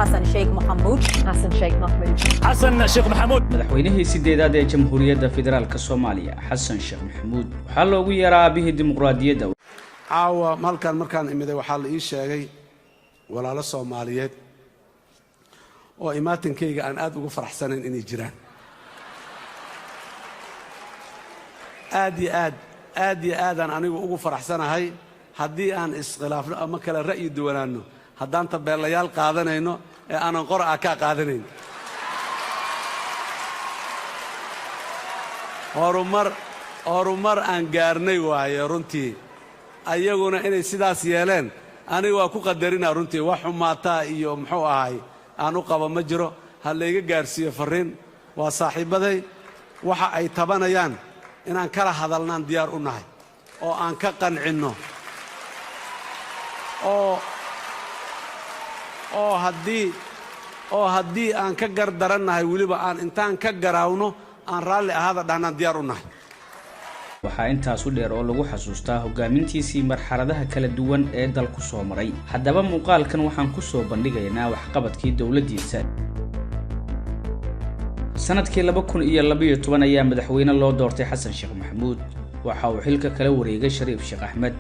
Xasan Sheikh Mohamud. Xasan Sheikh Mohamud. Xasan Sheekh Maxamuud. Madaxweynihii sideedaad ee Jamhuuriyadda Federaalka Soomaaliya, Xasan Sheekh Maxamuud, waxaa loogu yeeraa aabihii dimuqraadiyadda. Caawa halkan markaan imiday, waxaa la ii sheegay walaalo Soomaaliyeed oo imaatinkayga aan aad ugu faraxsanayn inay jiraan. Aad iyo aad, aad iyo aadaan anigu ugu faraxsanahay haddii aan iskhilaafno ama kala ra'yi duwanaanno, haddaan tabeelayaal qaadanayno ee aanan qora a kaa qaadanayn. Horumar, horumar aan gaarnay waaye runtii. Ayaguna inay sidaas yeeleen aniga waa ku qadarinaa runtii. Wax xumaataa iyo muxuu ahay aan u qabo ma jiro. Ha layga gaarsiiyo farriin, waa saaxiibbaday. Waxa ay tabanayaan inaan kala hadalnaan diyaar u nahay oo aan ka qancinno, oo haddii aan ka gar darannahay, weliba aan intaan ka garaawno aan raalli ahaada dhahnaan diyaar u nahay. Waxaa intaas u dheer oo lagu xasuustaa hogaamintiisii marxaladaha kala duwan ee dalku soo maray. Haddaba muuqaalkan waxaan ku soo bandhigaynaa waxqabadkii dowladdiisa. Sanadkii 2012 ayaa madaxweyne loo doortay Xasan Sheekh Maxamuud. Waxa uu xilka kala wareegay Shariif Sheekh Axmed.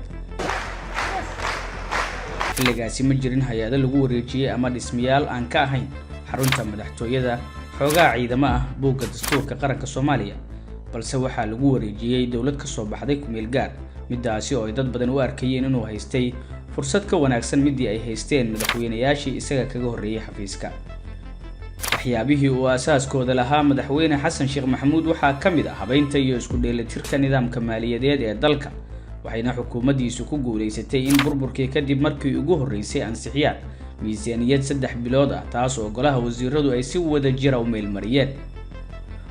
Xilligaasi ma jirin hay-ado lagu wareejiyey ama dhismayaal aan ka ahayn xarunta madaxtooyada, xoogaa ciidamo ah, buugga dastuurka qaranka Soomaaliya, balse waxaa lagu wareejiyey dowlad ka soo baxday kumeel gaar, midaasi oo ay dad badan u arkayeen inuu haystay fursad ka wanaagsan midii ay haysteen madaxweynayaashii isaga kaga horreeyey xafiiska. Waxyaabihii uu aasaaskooda lahaa madaxweyne Xasan Sheekh Maxamuud waxaa ka mid ah habeynta iyo isku dheelitirka nidaamka maaliyadeed ee dalka, waxayna xukuumaddiisu ku guulaysatay in burburkii kadib markii ugu horreysay ansixiyaan miisaaniyad 3 bilood ah, taas oo golaha wasiiradu ay si wada jira u meelmariyeen.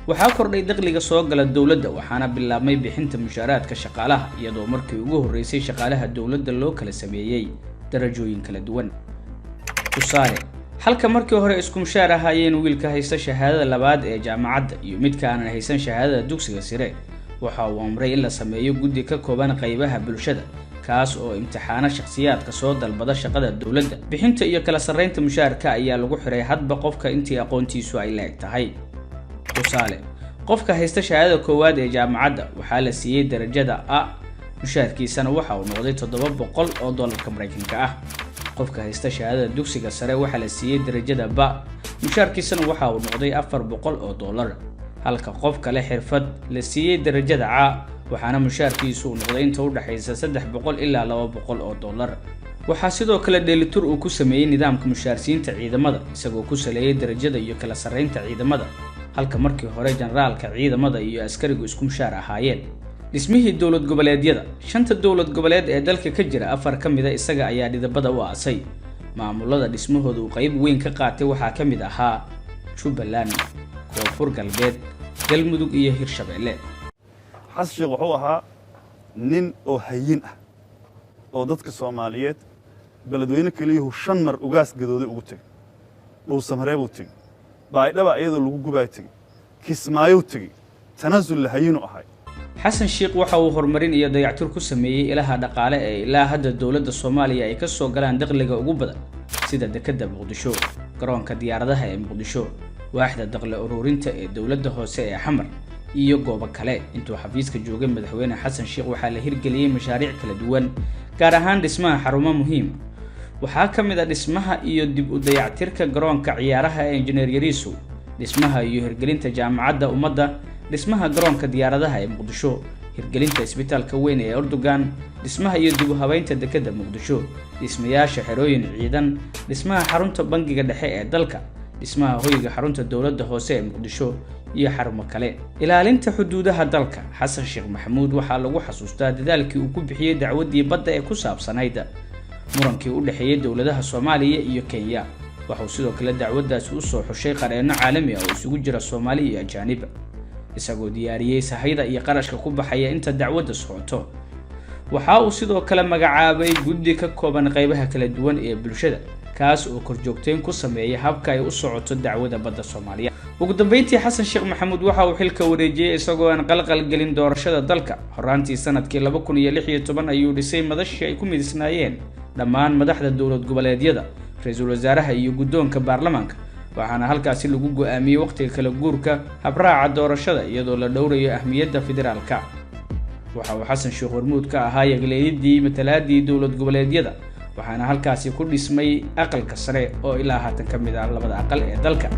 Waxaa kordhay dakhliga soo gala dowladda, waxaana bilaabmay bixinta mushaaraadka shaqaalaha, iyadoo markii ugu horreysay shaqaalaha dowladda loo kala sameeyey darajooyin kala duwan. Tusaale, halka markii hore isku mushaar ahaayeen wiilka haysta shahaadada labaad ee jaamacadda iyo midka aanan haysan shahaadada dugsiga sare, waxa uu amray in la sameeyo guddi ka kooban qaybaha bulshada, kaas oo imtixaano shakhsiyaadka soo dalbada shaqada dowladda. Bixinta iyo kala sarreynta mushaarka ayaa lagu xiray hadba qofka intii aqoontiisu ay la eg tahay. Tusaale, qofka haysta shahaadada koowaad ee jaamacadda waxaa la siiyey darajada A, mushaarkiisana waxa uu noqday 700 oo dollarka Maraykanka ah. Qofka haysta shahaadada dugsiga sare waxaa la siiyey darajada B, mushaarkiisana waxa uu noqday 400 oo dollar, halka qof kale xirfad la siiyey darajada C, waxaana mushaarkiisu uu noqday inta u dhexaysa 300 ilaa 200 oo dollar. Waxaa sidoo kale dheelitur uu ku sameeyey nidaamka mushaarsiinta ciidamada, isagoo ku saleeyey darajada iyo kala sarreynta ciidamada, halka markii hore generaalka ciidamada iyo askarigu isku mushaar ahaayeen. Dhismihii dowlad goboleedyada, shanta dowlad goboleed ee dalka ka jira, afar ka mida isaga ayaa dhidabada u aasay. Maamulada dhismahooda uu qayb weyn ka qaatay waxaa ka mid ahaa Jubbaland, Koonfur Galbeed, Galmudug iyo Hirshabeelle. Xasan Sheekh wuxuu ahaa nin oo hayin ah oo dadka Soomaaliyeed. Beledweyne keliyuhu shan mar ugaas gadooday ugu tegey, Dhuusamareebuu tegey, Baydhaba iyadoo lagu gubaa tegey, Kismaayuu tegey, tanaasul hayinu ahay. Xasan Sheikh waxa uu horumarin iyo dayactir ku sameeyey ilaha dhaqaale ee ilaa hadda dowladda Soomaaliya ay ka soo galaan dakhliga ugu badan, sida dekedda Muqdisho, garoonka diyaaradaha ee Muqdisho, waaxda dakhli ururinta ee dowladda hoose ee Xamar iyo goobo kale. Intuu xafiiska joogay madaxweyne Xasan Sheikh, waxaa la hirgeliyey mashaariic kala duwan, gaar ahaan dhismaha xarumo muhiima. Waxaa ka mid a dhismaha iyo dib u dayactirka garoonka ciyaaraha ee Injineer Yariisow, dhismaha iyo hirgelinta Jaamacadda Ummadda, dhismaha garoonka diyaaradaha ee Muqdisho, hirgelinta isbitaalka weyn ee Erdogan, dhismaha iyo dib u habeynta dekedda Muqdisho, dhismayaasha xerooyin ciidan, dhismaha xarunta Bangiga Dhexe ee dalka, dhismaha hoyga xarunta dowladda hoose ee Muqdisho iyo xarumo kale. Ilaalinta xuduudaha dalka, Xasan Sheekh Maxamuud waxaa lagu xasuustaa dadaalkii uu ku bixiyey dacwaddii badda ee ku saabsanayd murankii u dhexeeyey dowladaha Soomaaliya iyo Kenya. Waxauu sidoo kale dacwaddaasi usoo xushay qareenno caalami ah oo isugu jira Soomaali iyo ajaanib, isagoo diyaariyey sahayda iyo qarashka ku baxaya inta dacwadda socoto. Waxa uu sidoo kale magacaabay guddi ka kooban qaybaha kala duwan ee bulshada, kaas oo korjoogteyn ku sameeya habka ay u socoto dacwada badda Soomaaliya. Ugu dambeyntii, Xasan Sheekh Maxamuud waxa uu xilka wareejiyey isagoo aan qalqal gelin doorashada dalka. Horaantii sanadkii 2016 ayuu dhisay madashii ay ku midisnaayeen dhammaan madaxda dowlad goboleedyada. Ra-iisul wasaaraha iyo guddoonka baarlamaanka, waxaana halkaasi lagu go-aamiyey wakhtiga kala guurka, habraaca doorashada, iyadoo la dhowrayo ahmiyadda federaalka. Waxa uu Xasan Sheekh hormuud ka ahaa yagleelidii matalaadii dowlad goboleedyada, waxaana halkaasi ku dhismay Aqalka Sare oo ilaa haatan ka mid ah labada aqal ee dalka.